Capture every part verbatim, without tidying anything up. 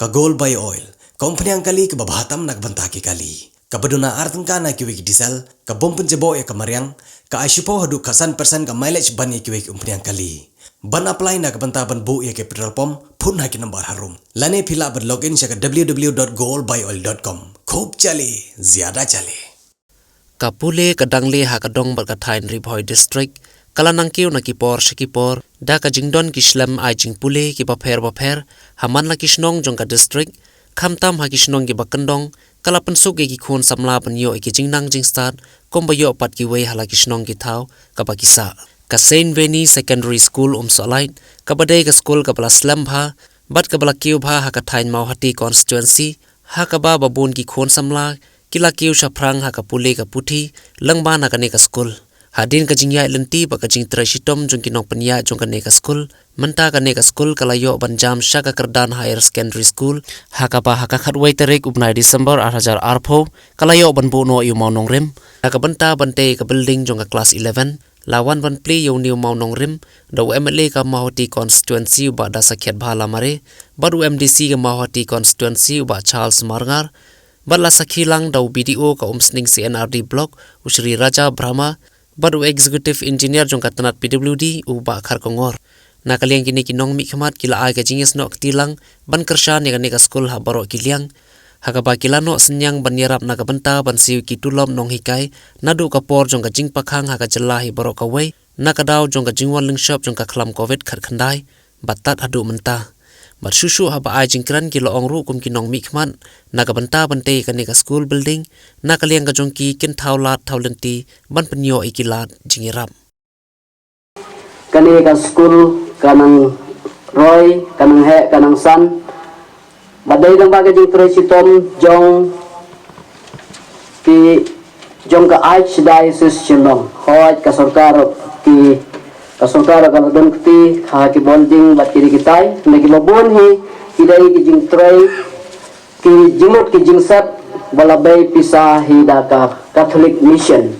Ka Gold Bio Oil, ka umphniang kali kaba bha tam na ka bynta ki kali. Kaba duna ar tyngka na kiwei ki diesel, ka bym pynjaboh ïa ka mariang, ka ai shiphew haduh khatsan percent ka mileage ban ïa kiwei ki umphniang kali. Ban apply na ka bynta ban buh ïa ka petrol pump, phone ha ki number harum. Lane phi lah ban log in sha ka w w w dot gold bio oil dot com. Khub jali, zyada jali. Ka pule ka dang leh ha ka dong bad ka thaiñ Ri Bhoi District, ka la nang kiew na ki por sha ki por, da ka jingdon ki shlem ai jingpule kiba pher bapher, ha man la ki shnong jong ka district, khamtam ha ki shnong kiba kyndong, ka la pynsuk ïa ki khun samla ban ïoh ïa ki jingnang jingstad, kumba ïoh pat kiwei ha la ki shnong ki thaw, kaba ki sah. Ka Saint Vennie Secondary School Umsohlait, kaba dei ka skul kaba la slem bha, bad kaba la kiew bha ha ka thaiñ Mawhati Constituency, ha kaba ba bun ki khun samla, ki la kiew shaphrang ha ka pule ka puthi, lyngba na kane ka skul. Hadien ka jingïaid lynti bad ka jingtrei shitom jong ki nongpynïaid jong kane ka skul, mynta kane ka skul ka la ïoh ban jam sha ka kyrdan Higher Secondary School, ha kaba ha ka khatwei tarik u bnai December ar hajar arphew, ka la ïoh ban buh noh ïa u mawnongrim, na ka bynta ban tei ka building jong ka klas eleven, la wan ban plie ïa une u mawnongrim, da u M L A ka Mawhati Constituency u Bah Dasakhiatbha Lamare, bad u M D C ka Mawhati Constituency u Bah Charles Marngar, bad la sakhi lang da u B D O ka Umsning C N R D Block, u Shri Raja Brahma, bad u Executive Engineer jong ka tnat P W D, u Bah Kharkongor. Na ka liang kine ki nongmihkhmat ki la ai ka jingïasnoh kti lang, ban kyrshan ïa kane ka skul ha baroh ki liang. Ha kaba ki la noh synñiang ban ïarap na ka bynta ban siew ki tulop nonghikai, naduh ka por jong ka jingpakhang ha ka jylla hi baroh kawei, na ka daw jong ka jingwan lyngshop jong ka khlam covid khatkhyndai, bad tad haduh mynta. Bad shuh shuh haba ai jingkren ki la ong ruh kum ki nongmihkhmat, na ka bynta ban tei kane ka skul building, na ka liang ka jong ki kin thaw lad thaw lynti, ban pynïoh ïa ki lad jingïarap. Kane ka skul ka nang roi, ka nang heh, ka nang san. Ba dei tang ba ka jingtrei shitom jong ki, jong ka Archdiocese Shillong. Hooid ka sorkar ki, ka sorkar ka la don kti ha ki building bad kine kitai. Hynrei kiba bun hi ki dei ki jingtrei, ki jingmut ki jingsep ba la bei pisa hi da ka Catholic Mission.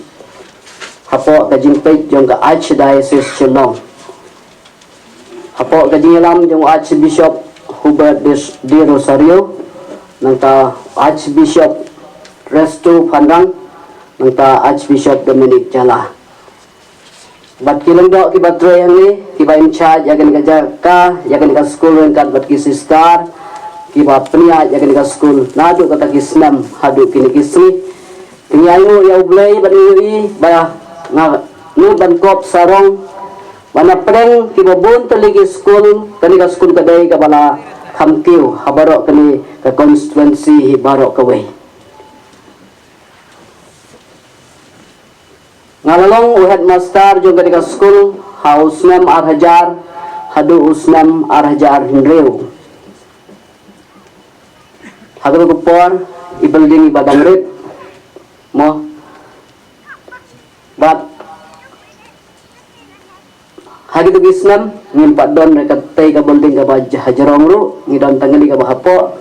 Hapoh ka jingpeit jong ka Archdiocese Shillong. Hapoh ka jingïalam jong u Archbishop Hubert de, de Rosario, nangta Archbishop Resto Phanrang, nangta Archbishop Dominic Jala. Bad ki lyngdoh kiba trei hangne, kiba in charge ïa kane ka jaka, ïa kane ka skul ryngkat bad ki sister, kiba pynïaid ïa kane ka skul, naduh kata ki snem, haduh kine ki sngi. Te ngi ainguh ïa U Blei bad ngi ïohi ba nga ngi ban kop sarong ba na pdeng kiba bun tylli ki skul, kane ka skul ka dei kaba la kham kiew ha baroh kane ka constituency hi baroh kawei. Nga la long u headmaster jong kane ka skul ha u snem ar hajar haduh u snem ar hajar hynriew. Ha katu ka por i building iba dang rit mo. Bad ha kitu ki snem ngim pat don re katei ka building kaba ha jrong ruh, ngi don tang kane kaba hapoh.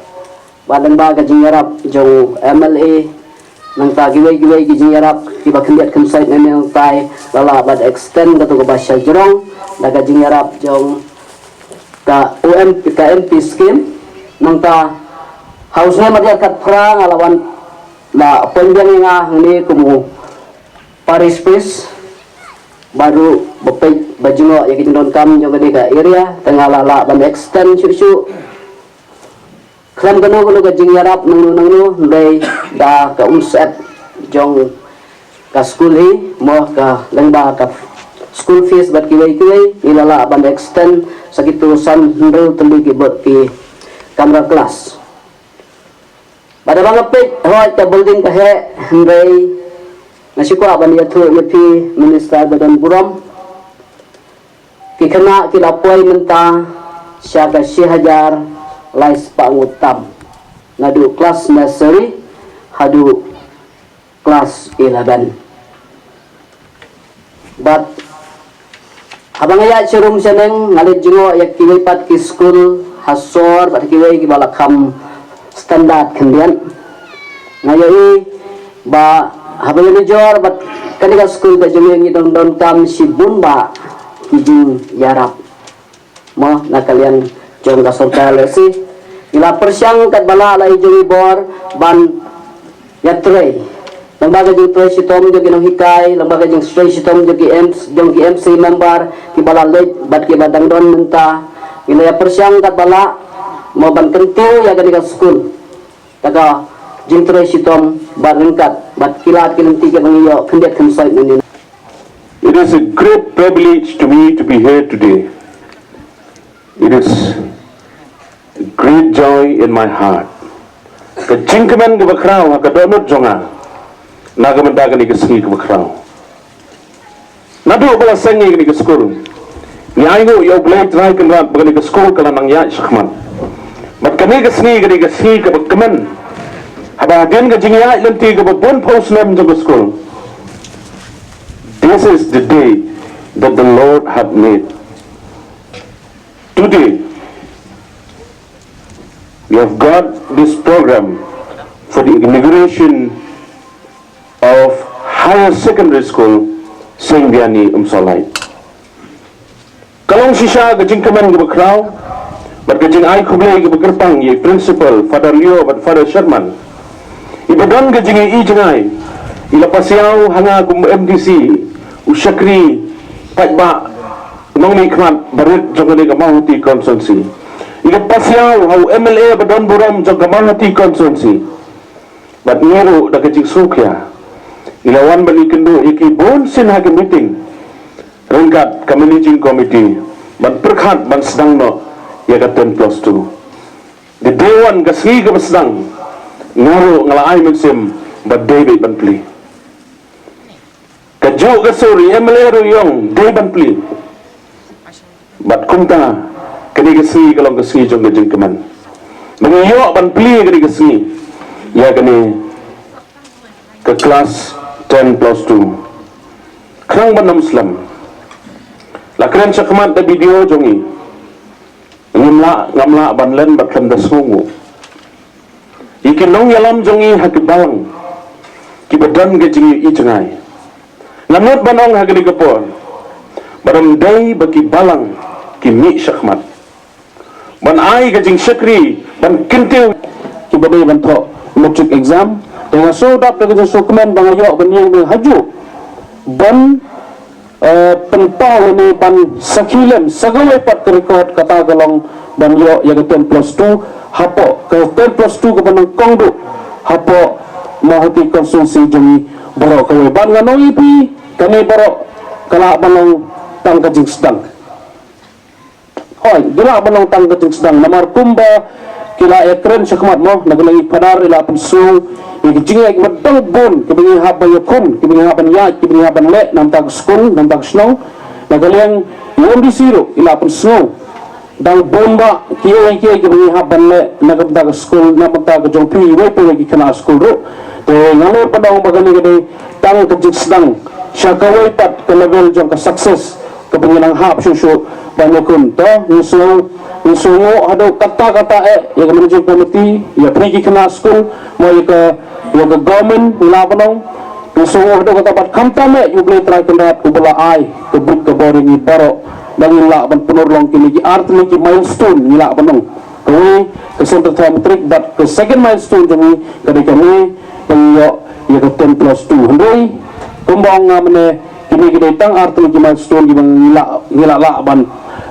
Bad lyngba ka jingïarap jong u M L A, nangta kiwei kiwei ki jingïarap kiba khyndiat khynsoit, nangtai la lah ban extend katu kaba sha jrong da ka jingïarap jong ka U M P, ka M P scheme. Nangta ha u snem ar hajar khatphra nga la wan, la appoint biang ïa nga hangne kum u parish priest, bad ruh ba peit ba jngoh ïa ka jingdonkam jong kane ka area, te nga la lah ban extend shuh shuh. Khlem kano kano ka jingïarap nangno nangno, hynrei da ka umsyep jong ka skul hi mo, ka lyngba ka school fees bad kiwei kiwei, ngi la lah ban extend sa kitu san hynriew tylli ki bad ki kamra class. Bad haba nga peit, hooid ka building ka heh, hynrei nga sngewkwah ban ïathuh ïa phi, Minister ba don burom, ki khynnah ki la poi mynta sha ka shi hajar lai spah ngut tam, naduh class nursery haduh class eleven. Bad haba nga ïaid sharum shaneng, nga leit jngoh ïa kiwei pat ki skul ha sor bad kiwei kiba la kham standard khyndiat. Nga ïohi ba haba ïanujor bad kane ka skul ka jong ngi, ngi don, donkam shibun bah ki jingïarap mo na ka liang jong ka sorkar lehse. Ngi la pyrshang katba lah la i jong i bor ban ïatrei. Lyngba ka jingtrei shitom jong ki nonghikai, lyngba ka jingtrei shitom jong ki M C, jong ki M C member, kiba la leit bad kiba dang don mynta. Ngi la ïa pyrshang katba lah mo ban kyntiew ïa kane ka skul da ka jingtrei shitom bad ryngkat bad ki lad ki lynti kiba ngi ïoh khyndiat khynsoit mynnin. It is a great privilege to me to be here today. It is a great joy in my heart. Ka jingkmen kaba khraw ha ka dohnud jong nga na ka bynta kane ka sngi kaba khraw. Naduh ba la seng ïa kane ka skul, ngi ainguh ïa U Blei Trai Kynrad ba kane ka skul ka la nang ïaid shakhmat. Bad kane ka sngi, kane ka sngi kaba kmen, haba hadien ka jingïaid lynti kaba bun phew snem jong ka skul. This is the day that the Lord hath made. Today, we have got this program for the inauguration of Higher Secondary School, Saint Vianney Umsawlait. Ka long shisha ka jingkmen kaba khraw bad ka jingai khublei kaba kyrpang ïa i Principal, Father Leo bad Father Sherman, iba don ka jingïohi jngai, i la pasiaw ha nga kum M D C, u shakri paidbah nongmihkhmat barit jong kane ka Mawhati constituency. I la pasiaw ha u M L A ba don burom jong ka Mawhati constituency. Bad ngi ruh da ka jingsngewkhia ngi la wan ban ïakynduh ïa ki bun sien ha ki meeting ryngkat ka managing committee ban pyrkhat ban sdang noh ïa ka ten plus two. The day one, ka sngi kaba sdang, nga ruh nga la ai mynsiem ba dei beit ban plie. Kajuh ka sur i M L A ruh i ong dei ban plie. Bad kumta kane ka sngi ka long ka sngi jong ka jingkmen ba ngi ïoh ban plie kane ka sngi ïa kane ka class ten plus two. Khnang ban ym slem, la kren shakhmat da video jong ngi. Ngim lah, ngam lah ban len bad khlem da sngewnguh ïa ki nongïalam jong ngi ha ki balang kiba don ka jingïohi jngai. Nga nud ban ong ha kane ka por ba ym dei ba ki balang ki mih shakhmat ban ai ka jingshakri ban kyntiew kiba dei ban thoh matric exam. Te nga sngewdap da ka jingsngewkmen ba nga ïoh ban ïeng hajuh ban eh, pynpaw ne ban sakhi lem sa kawei pat ka record, kata ka long ban ïoh ïa ka ten plus two hapoh ka ten plus two kaba nyngkong duh hapoh Mawhati constituency jong ngi baroh kawei. Bad ngan ong ïa phi, kane baroh ka lah ban long tang ka jingsdang. Hooid, ka lah ban long tang ka jingsdang namar kumba ki la ïakren shakhmat mo, na ka liang i Phadar i la pynsngew ïa ki jingeh kiba dang bun kiba ngi hap ban ïakhun, kiba ngi hap ban ïaid, kiba ngi hap ban leh na bynta ka skul, na bynta ka shnong. Na ka liang i M D C ruh i la pynsngew dang bun bah kiei kiei kiba ngi hap ban leh na ka bynta ka skul, na bynta ka jong phi iwei pa iwei ki khynnah skul ruh. Te nga nud ban ong ba kane ka dei tang ka jingsdang sha kawei pat ka level jong ka success kaba ngi nang hap shuh shuh ban ïakhun. To ngi sngew, ngi sngewnguh haduh katta katta eh ïa ka managing committee, ïa phi ki khynnah skul, mo ïa ka, ïa ka government, ngi lah ban ong. Ngi sngewnguh haduh katta bad khamtam eh ïa U Blei Trai Kynrad uba la ai ka buit ka bor ïa ngi baroh ba ngin lah ban pynurlong kine ki artylli ki milestone, ngi lah ban ong. Kawei ka Central Thai Matric bad ka second milestone jong ngi ka dei kane ba ngi ïoh ïa ka ten plus two. Hynrei kumba ong nga mynne, kine ki dei tang artylli ki milestone kiba ngi lah, ngi lah lah ban,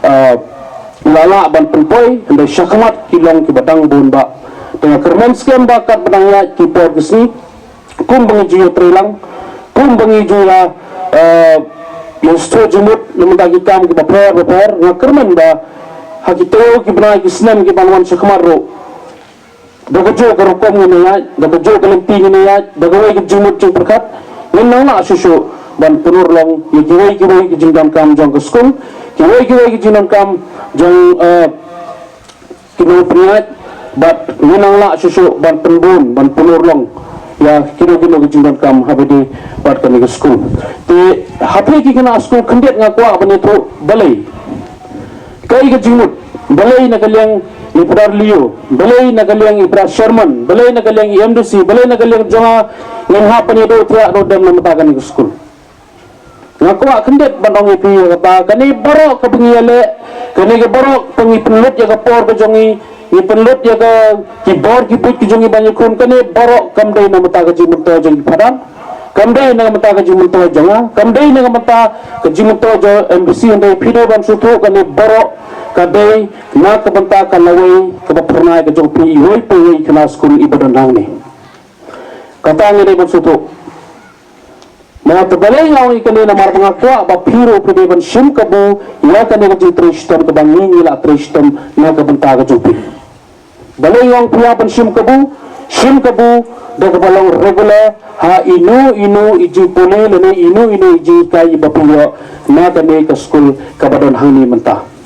eh, ngi lah lah ban pynpoi, hynrei shakhmat ki long kiba dang bun bah. Te nga kyrmen skhem ba katba dang ïaid ki por ki sngi, kumba ngi ju ïatreilang, kumba ngi ju ïa, eh, ïa sngewthuh jingmut na bynta ki kam kiba pher bapher, nga kyrmen ba ha ki taïew ki bnai ki snem ki ban wan shakhmat ruh, da kajuh ka rukom ngin ïaid, da kajuh ka lynti ngin ïaid, da kawei ka jingmut jingpyrkhat, ngin nang lah shuh shuh ban pynurlong ïa kiwei kiwei ki jingdonkam jong ka skul, kiwei kiwei ki jingdonkam jong, eh, ki nongpynïaid, bad ngin nang lah shuh shuh ban pynbun, ban pynurlong ïa kino kino ki jingdonkam ha ba ïadei bad kane ka skul. Te ha phi ki khynnah skul khyndiat nga kwah ban ïathuh balei. Kaei ka jingmut, balei na ka liang i Phadar Leo, balei na ka liang i Phadar Sherman, balei na ka liang i M D C, balei na ka liang jong nga, ngin hap ban ïaduh thiah duh dem na bynta kane ka skul. Nga kwah khyndiat ban ong ïa phi ïa kata, kane baroh kaba ngi ïaleh, kane ka baroh ba ngi pynlut ïa ka por ka jong ngi, Ngi pynlut ïa ka ki bor ki buit ki jong ngi ban ïakhun. Kane baroh kam dei na ka bynta ka jingmyntoi jong ki phareng, kam dei na ka bynta ka jingmyntoi jong nga, kam dei na ka bynta ka jingmyntoi jong MDC. Hynrei phi dei ban sngewthuh, kane baroh ka dei na ka bynta ka lawei kaba phyrnai ka jong phi, iwei pa iwei i khynnah skul iba don hangne. Kata ngi dei ban sngewthuh. Namar te balei nga ong ïa kane, namar ba nga kwah ba phi ruh phi dei ban shim kabu ïa kane ka jingtrei shitom kaba ngi ngi la trei shitom na ka bynta ka jong phi. Balei nga ong phi hap ban shim kabu? Shim kabu da kaba long regular ha ino ino i jingpule lane ino ino i jinghikai ba phi ïoh na kane ka skul kaba don hangne mynta.